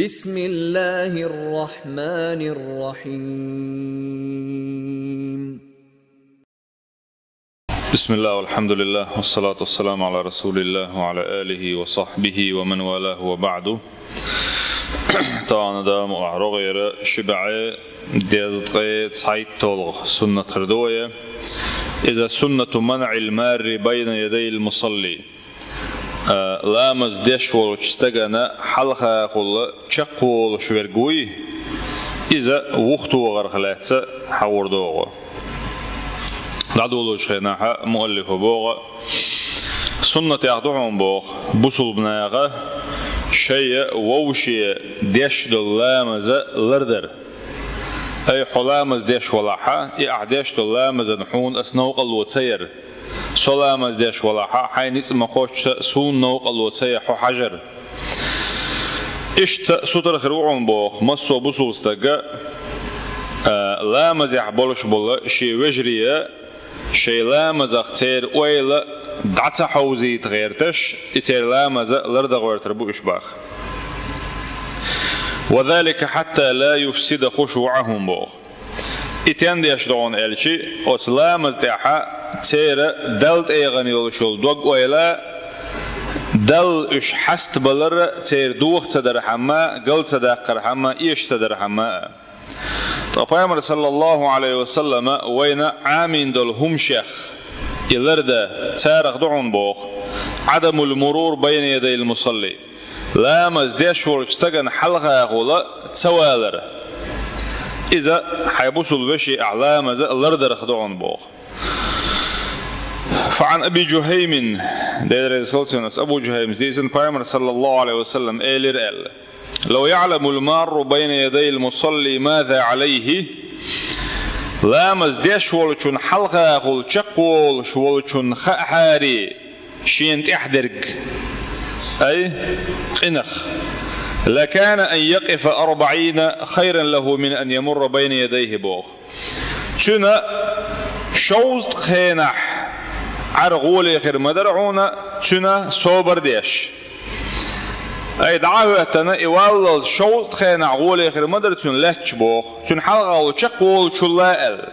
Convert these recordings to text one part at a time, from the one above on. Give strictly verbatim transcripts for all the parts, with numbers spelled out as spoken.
بسم الله الرحمن الرحيم. بسم الله والحمد لله والصلاة والسلام على رسول الله وعلى آله وصحبه ومن والاه وبعد. Таана даму агӀрогӀера шибаӀе дезткъе цхьайттолгӀа суннат хир ду вай. Иза суннату манъил марри байна ядайил мусалли. А, ламаз деш волчу стагана хьалхахула чекхволуш верг вуй, иза вухтогӀарх лаьцна хьагӀур догӀу. ДӀадолучу хенахьа муаллифа богӀу, суннатех ду хьуна боху, бусулбанаха шайя вовше деш долу ламаза лардар. Ай, хьо ламаз деш валахьа, и ахь деш долу ламазан хьуна ас новкъарло ца яр. Со ламаз деш валахьа, хьайн ницкъ ма кхоччу суна новкъарло ца яр хьо хьажар. Иштта сутара хир ву хьуна боху, массо а бусул стага, а, ламазехь болуш болу шен вежарий, шайн ламазах церан ойла дӀа ца хьовзийта гӀерташ, и церан ламаза лардан гӀоьртар бу уьш баха. «Ва залика хьатта ла юфсида хушуӀахум», боху. И тендеш догӀун аьлчи, оцу ламаз тӀехьа церан Далла тӀегӀана йолуш йолу дог-ойла, Далла уьш хьастабалар церан доха ца дархьама, гал ца даккхархьама, эша ца дархьама. Ткъа Пайхамар, саллаллаху Ӏалайхи ва саллама, вайна Ӏамийна долу хӀума шех, и ларда царах ду хьуна боху, «Ӏадамул мурур байна ядайил мусалли». Ламаз деш волчу стагана хьалхахула ца валар. Иза хьайн бусул веший ахь ламаза лардарх ду хьуна боху. «Фа Ӏан Аби Жухаймин», Делан реза хилла цунах, Абу Жухаймс дийцина, Пайхамар, саллаллаху Ӏалайхи ва саллам, элира аьлла: «Лав яӀламул марру байна ядайил мусалли маза Ӏалайхи». Ламаз деш волчун хьалхахула чекхволуш волчун хаахьари, шена тӀехь дерг, ай, къинах. «Лакана ан якъифа арбаӀина хайран лаху мин ан ямурра байна ядайхи», боху. Цуьнан шовзткъа хенахь Ӏар гӀоле хир ма дара хьуна, цуьнан собар деш. Ай, дӀа а хӀоьттина, и валлалц шовзткъа хенахь гӀоле хир ма дара цуьнан лаьтташ боху, цуьнан хьалхахула чекхволучул а аьлла.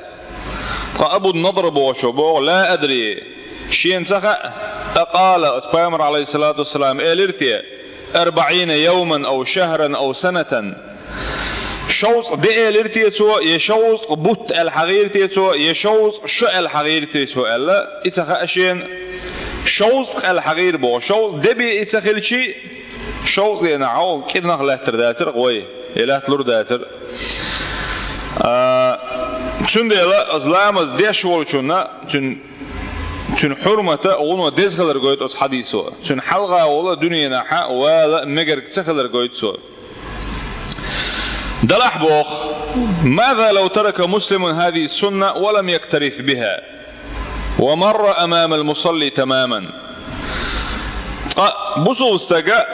Ткъа Абу Надр бохучо боху: «Ла адри», шена ца хаьа, акъала, оцу Пайхамар, Ӏалайхиссалату вассалам, элира те, «арбаӀина явман ав шахран ав санатан». Шовзткъа де элира те цо, я шовзткъа бутт аьлла хьагӀийра те цо, я шовзткъа шо аьлла хьагӀийра те цо аьлла, и ца хаьа шена. Шовзткъа аьлла хьагӀийра боху, шовзткъа де бен и ца хилчи, шовзткъа денахь хьо кӀирнах лаьттар дацара гӀой, я лаьтта лур дацара. А, цундела аса ламаз деш волчунна, цуьнан, цуьнан хьурмата гӀуно деза хилар гойту оцу хьадисо. Цуьнан хьалхахула дуьненахьа вала мегарг ца хилар гойту цо. Далахь боху: «Маза лав тарака муслимун хазихи сунна ва лам яктарис биха, ва марра амамал мусалли тамаман». Ткъа бусул стага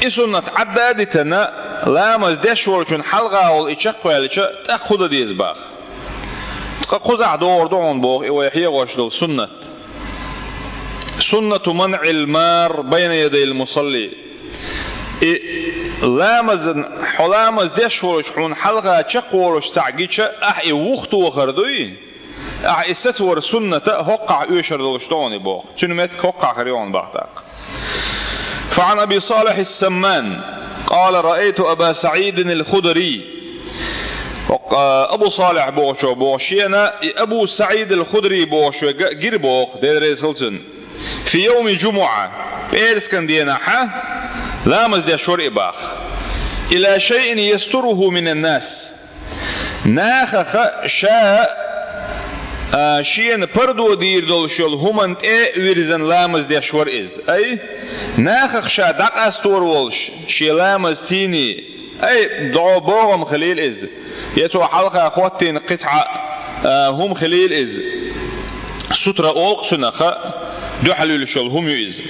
и суннат Ӏадда а дитина, ламаз деш волчун хьалхахула и чекхваьлча, тӀаккха хӀун дан деза баха? Ткъа кхузахь догӀур ду хьуна боху и вай хьегӀош долу суннат. Суннату манъил мар байна ядайил мусалли. И ламазан, хьо ламаз деш волуш, хьуна хьалха чекхволуш цхьаъ гича, ахь и вухтохар дуй, ахь и сацавар сунната хӀоккхахь оьшар долуш ду хьуна и боху. Цуьнан меттиг хӀоккхахь хир ю хьуна баха тӀаккха. Фа Ӏан Аби Салихь ас-Самман, къала: «Раайту Аба СаӀидин ал-Худри». ХӀокху, а, Абу Салихь бохучо боху, шена и Абу СаӀид ал-Худри бохуш верг гира боху, Делан реза хилла цунна. «Фи йовми жумуӀа», пӀераскан денахьа, ламаз деш вара и баха. «Ила шайин ястуруху минан нас». Нахаха ша, а, шена пардо дийр долуш йолу хӀуманна тӀе вирзина ламаз деш вара иза. Ай, нахах ша дӀакъастор волуш, шен ламаз сийний, ай, догӀо богӀам хилийла иза, я цо хьалха хӀоттийна кхин цхьа, а, хӀума хилийла иза. Сутра олу-кх цуьнан, ха, дуьхьал йолуш йолу хӀума ю иза.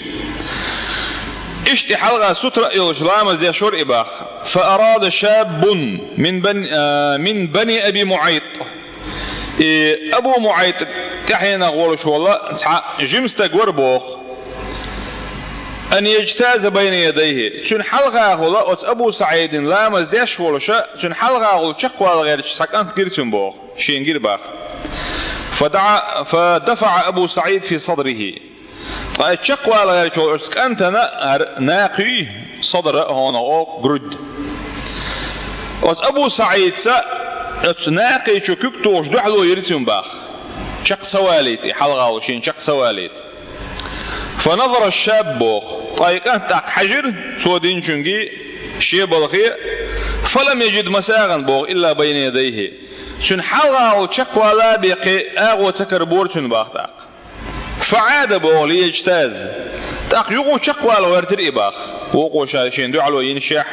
Иштта и хьалха сутра а йолуш ламаз деш вара и баха. «Фа арада шаббун мин бан-, а, мин бани Аби МуӀайт». И Абу МуӀайт тӀаьхьенах волуш волу цхьа жима стаг вара боху. أن يجتاز بين يديه. Цуьнан хьалхагӀула оцу Абу СаӀидана ламаз деш волуша, цуьнан хьалхагӀула чекхвала гӀерташ цхьа кӀант гира цуьнан боху. Шена гира боху. فدعا، فدفع أبو سعيد في صدره. Ткъа и чекхвала гӀерташ волу оцу кӀантана хӀара накхий, садр а хьуна олу, грудь. Оцу Абу СаӀида оцу накхий чу куьг тухуш дуьхьало йира цуьнан боху. Чекх ца валийта, и хьалхагӀула шена чекх ца валийта. فنظر الشاب боху. Ткъа и кӀант тӀаккха хьаьжира цо динчуьнга, шен балхе, فلم يجد مساغا боху إلا بين يديه. Цуьнан хьалхагӀула чекхвала бен кхин агӀо ца карабора цуьнан боху тӀаккха. فعاد боху ليجتاز. ТӀаккха юха чекхвала гӀертира и боху. Вукхо ша шена дуьхьало йинашехь.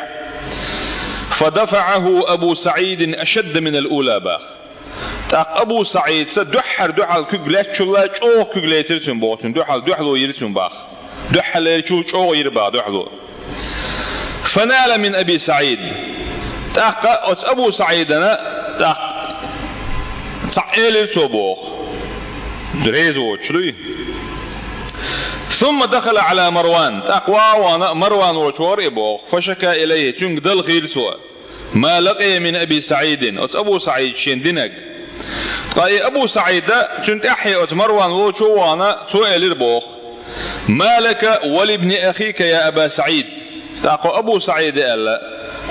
فدفعه أبو سعيد أشد من الأولى боху. ТӀаккха Абу СаӀида дуьххьара дуьхьал куьг лаьцначул а чӀогӀа куьг лецира цуьнан боху, цуьнан дуьхьал дуьхьало йира цуьнан боху. Дуьххьарлерчул чӀогӀа йира боху дуьхьало. فنال من أبي سعيد. ТӀаккха оцу Абу СаӀидана тӀаккха цхьаъ элира цо боху. Реза воцуш дуй? ثم دخل على مروان. ТӀаккха ван а вахана Марван волчу вахара и боху. فشكا إليه. Цуьнга далхийра цо. ما لقي من أبي سعيد. Оцу Абу СаӀида шена динарг. Ткъа и Абу СаӀида цуьнан тӀаьххье оцу Марван волчу а вахана, цо элира боху. ما لك ولابن أخيك يا أبا سعيد. ТӀаккха Абу СаӀида аьлла: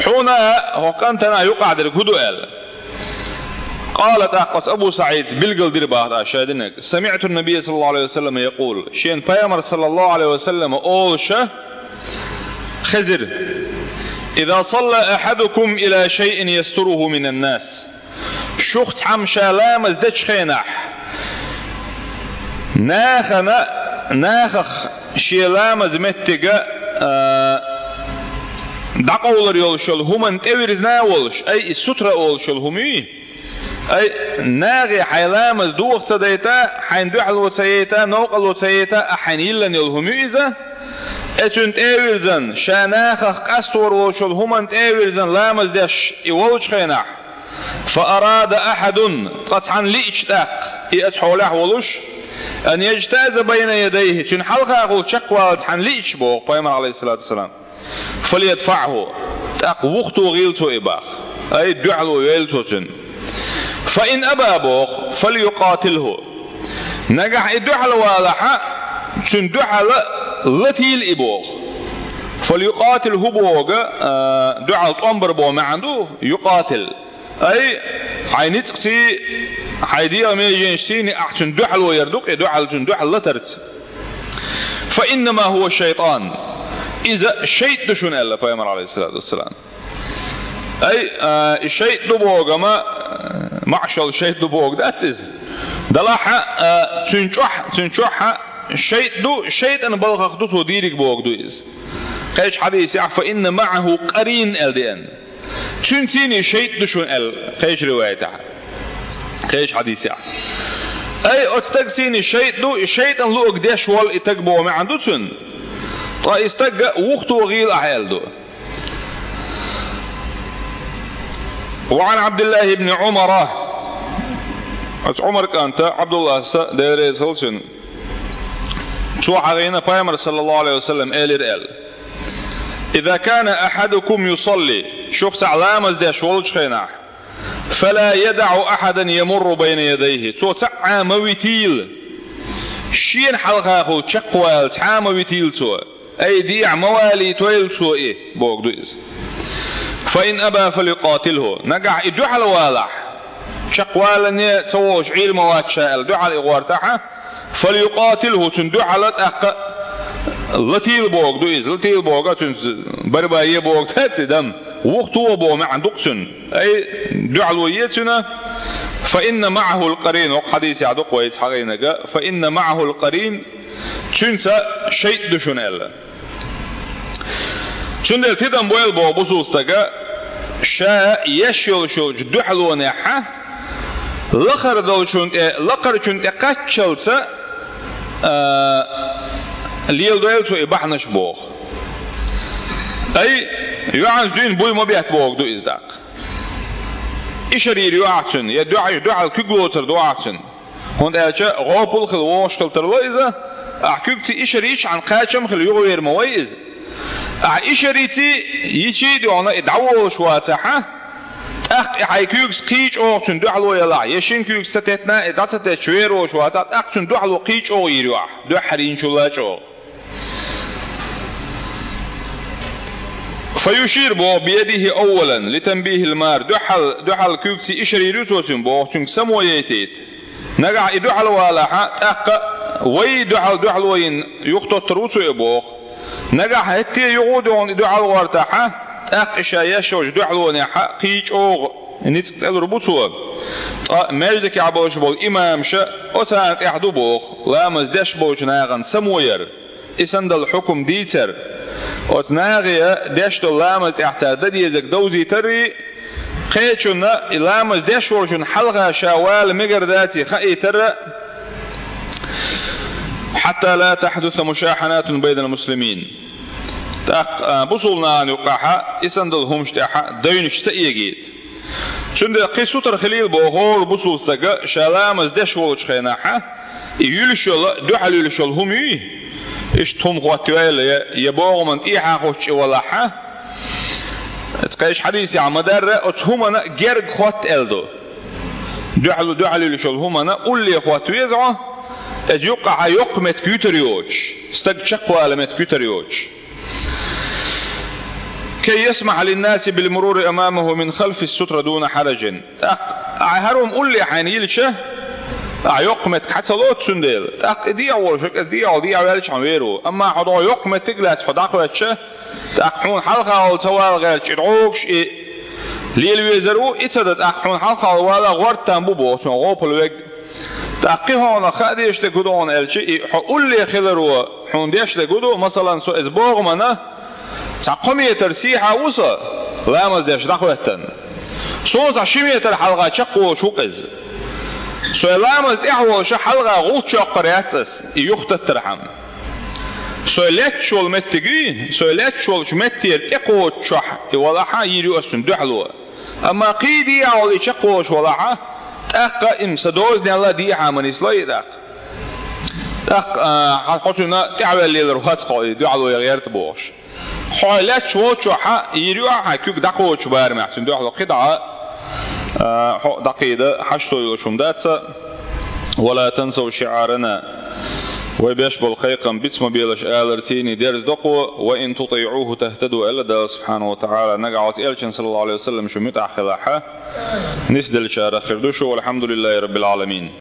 «Хьуна а, хӀокху кӀантана а юкъахь дерг хӀун ду?» аьлла. قال, тӀаккха оцу Абу СаӀида билгал дира боху тӀаккха шен динарг: سمعت النبي صلى الله عليه وسلم يقول. Шена Пайхамар, саллаллаху Ӏалайхи ва саллама, олуша хезира: إذا صلى أحدكم إلى شيء يستره من الناس. Шух цхьамма ша ламаз дечу хенахь, нахана, нахах шен ламаз меттига, а, дӀакъовлар йолуш йолу хӀуманна тӀевирзина а волуш, ай, и сутра олуш йолу хӀума юй? Ай, нахе хьайн ламаз дохо ца дайта, хьайна дуьхьало ца яйта, новкъарло ца яйта, а хьайна йиллина йолу хӀума ю иза? Э, цуьнан тӀе а вирзина, ша нахах къастор волуш йолу хӀуманна тӀе а вирзина ламаз деш и волчу хенахь, فأراد أحد, ткъа цхьанна лиъча тӀаккха, и оцу хьолехь волуш, أن يجتاز بين يديه, цуьнан хьалхагӀула чекхвала цхьанна лиъча боху Пайхамар, Ӏалайхиссалату вассалам, فليدفعه, тӀаккха вухатохийла цо и боху, ай, дуьхьало йойла цо цуьнан. فإن أبى боху, فليقاتله. Нагахь и дуьхьал валахьа, цуьнан дуьхьал латийла и боху. فليقاتله боху, а, дуьхьал тӀом бар боху маьӀна ду, يقاتل. Ай, хьайн ницкъций, хьайн дегӀан меженашций ахь цуьнан дуьхьало яр ду-кх, и дуьхьал цуьнан дуьхьал латарца. فإنما هو شيطان. Иза шайтӀа ду шуна, аьлла Пайхамар, Ӏалайхиссалату вассалам. Ай, а, и шайтӀа ду боху, амма, а, маӀшал шайтӀа ду боху дац иза. Делахь а, а, цуьнан чохь, цуьнан чохь а шайтӀа ду, шайтӀан балхах ду цо дийриг боху ду иза. Кхечу хьадисехь, فإن معه قرين аьлла деана. Цуьнан цӀийнехь шайтӀа ду шуна аьлла, кхечу риваятехь, кхечу хьадисехь. Ай, оцу стаган цӀийнехь шайтӀа ду, и шайтӀан луъург деш волу и стаг боху маьӀна ду цуьнан. Ткъа и стаг вухатохийла ахь аьлла ду. وعن عبد الله بن عمر. Оцу Ӏумар кӀанта Ӏабдуллахьца, Дела реза хуьлда цунна, цо хьахийна Пайхамар, саллаллаху Ӏалайхи ва саллам, элира аьлла: إذا كان أحدكم يصلي, шух цхьаъ ламаз деш волчу хенахь, فلا يدع أحدا يمر بين يديه, цо цхьа а ма витийла, шена хьалхагӀула чекхвала цхьа а ма витийла цо, ай, дехьа ма валийтойла цо и, боху ду иза. فإن أبى فليقاتله, нагахь и дуьхьал валахь, чекхвалане ца волуш Ӏийр ма вац ша аьлла, дуьхьал и гӀортахьа, فليقاتله, цуьнан дуьхьал тӀаккха латийла боху ду иза, латийла боху, цуьнца борьба е боху дац и, дам, вухатоха боху маьӀна ду-кх цуьнан. Ай, дуьхьало е цуьнан, فإن معه القرين, хӀокху хьадисехь ду-кх вайца хьахийнарг, فإن معه القرين, цуьнца шайтӀа ду шуна аьлла. Цундела тидам бойла боху бусалба стага, ша еш йолуш йолчу дуьхьалонехьа, лахара долчунна тӀе, лакхарчунна тӀе кхаччалца, а, леладойла цо и бахьанаш боху. Ай, йоьӀанца дуьйна буй ма бетта боху ду иза даккха. Ишар йийр ю ахь цуьнан, я дуьхьа-, дуьхьал куьг лоцур ду ахь цуьнан. ХӀунда аьлча гӀопал хила вогӀуш хила тарло иза, Ахь куьгций ишар йича хьан кхачам хила юхавер ма вай иза. Ахь ишар йиций, йичий а догӀна и дӀаволуш вацахьа, тӀаккха и хьайн куьгца кхий чӀогӀа цуьнан дуьхьало ялахь, я шина куьгца ца теттина и дӀа ца тетташ вер волуш вацахь, тӀаккха цуьнан дуьхьало кхий чӀогӀа йийр ю ахь, дуьххьара йинчул а чӀогӀа. Фаюшир боху биядихи аввалан литанбихил мар, дуьхьал, дуьхьал куьгций ишар йийр ю цо цуьнан боху, цуьнга само яйтийта. Нагахь и дуьхьал валахьа, тӀаккха вай дуьхьал дуьхьало йина юхатоттур ву цо и боху. Нагахь хӀетте а юха а догӀна и дуьхьал гӀортахьа, тӀаккха и ша еш йолчу дуьхьалонехьа кхий чӀогӀа ницкъ тӀелур бу цо. Ткъа маьждигехь болуш болу имамаша оцарна тӀехь ду боху, ламаз деш болчу нахана само яр. И санна долу хьукум дийцар, оцу нахе деш долу ламаз тӀехь цара дан дезарг довзийтаррий, кхечунна и ламаз деш волчунна хьалха ша вала мегар даций хаийтарра, хьатта ла тахьдуса мушахьанатун байнал муслимин. ТӀаккха, а, бусулнахана юккъахьа, и санна долу хӀумаш тӀехьа дайнаш ца эгийта. Цундела кхин сутара хилийла боху хӀора бусул стага ша ламаз деш волчу хенахьа, и юьлуш йолу, дуьхьал юьлуш йолу хӀума юй? Иштта хӀума хӀоттайойла я, я богӀаман тӀехьа хуьттуш и валахьа? Цкъа иштта хьадийсехь ма-дарра, оцу хӀумана герга хӀотта аьлла ду. Дуьхьал, дуьхьал юьлуш йолу хӀумана улле хӀотта веза хьо, иза юккъахьа йоккха меттиг юьтур йоцуш, стаг чекхвала меттиг юьтур йоцуш. Кай ясмахьа линнаси бил мурури амамаху мин халфи сутра дуна хьараджин. ТӀаккха ахь хӀара хӀума улле хьайна йилча, ахь йоккха меттиг хьа ца лоцу цундела. ТӀаккха и дехьа волуш, иза дехьа волу дехьа ваьлча хьан вер ву. Амма хьо догӀу йоккха меттиг а лаьцна хьо дӀакхоьттича, тӀаккха хьуна хьалха волу ца вала гӀерташ и дӀогуш и лела везар ву, и ца дан тӀаккха хьуна хьалха волу вала гӀорттам бу боху, цунах гӀопал вег. ТӀаккха кхин хьуна хаа дезаш дерг хӀун ду хьуна аьлча, и хьо улле хиларо хьуна деш дерг хӀун ду, масалан, со иза богӀамана цхьа кхо метр сехьа ву со, ламаз деш дӀахӀоьттина. Суна цхьа ши метр хьалха чекхволуш ву-кх иза. Со и ламаз тӀехь волуша хьалха гӀулч йоккхур яц ас, и юхататтархьама. Со летташ волу меттиг юй, со летташ волчу меттера тӀекхочушшехь и валахьа йийр ю ас цуьнан дуьхьало. Амма кхин дехьа волу и чекхволуш валахьа, тӀаккха и сан дозанел а дехьа ма нислой и тӀаккха. ТӀаккха, а, хьан хьо цуьнан тӀаьхьаваьлла лелар вац хьо и дуьхьало ян гӀерта бохуш. Хьо летташ волчохьа йийр ю ахьа куьг дӀакхочуш барамехь цуьнан дуьхьало кхидӀа, а, хьо дӀакхийда хьашто йолуш хӀума дац. Ва ла тансав шиъарана. Вай беш болу кхайкхам биц ма белаш алар цийний дерза доккхо, ва ин тутиъуху тахтаду аьлла Дала субхьанаху ва тагӀала. Нагахь оцу элчан саллаллаху алейхи ва саллям шу муьтӀахь хилахьа, нисделлачарах хир ду шу, валхьамдулиллахи раббил Ӏаламин.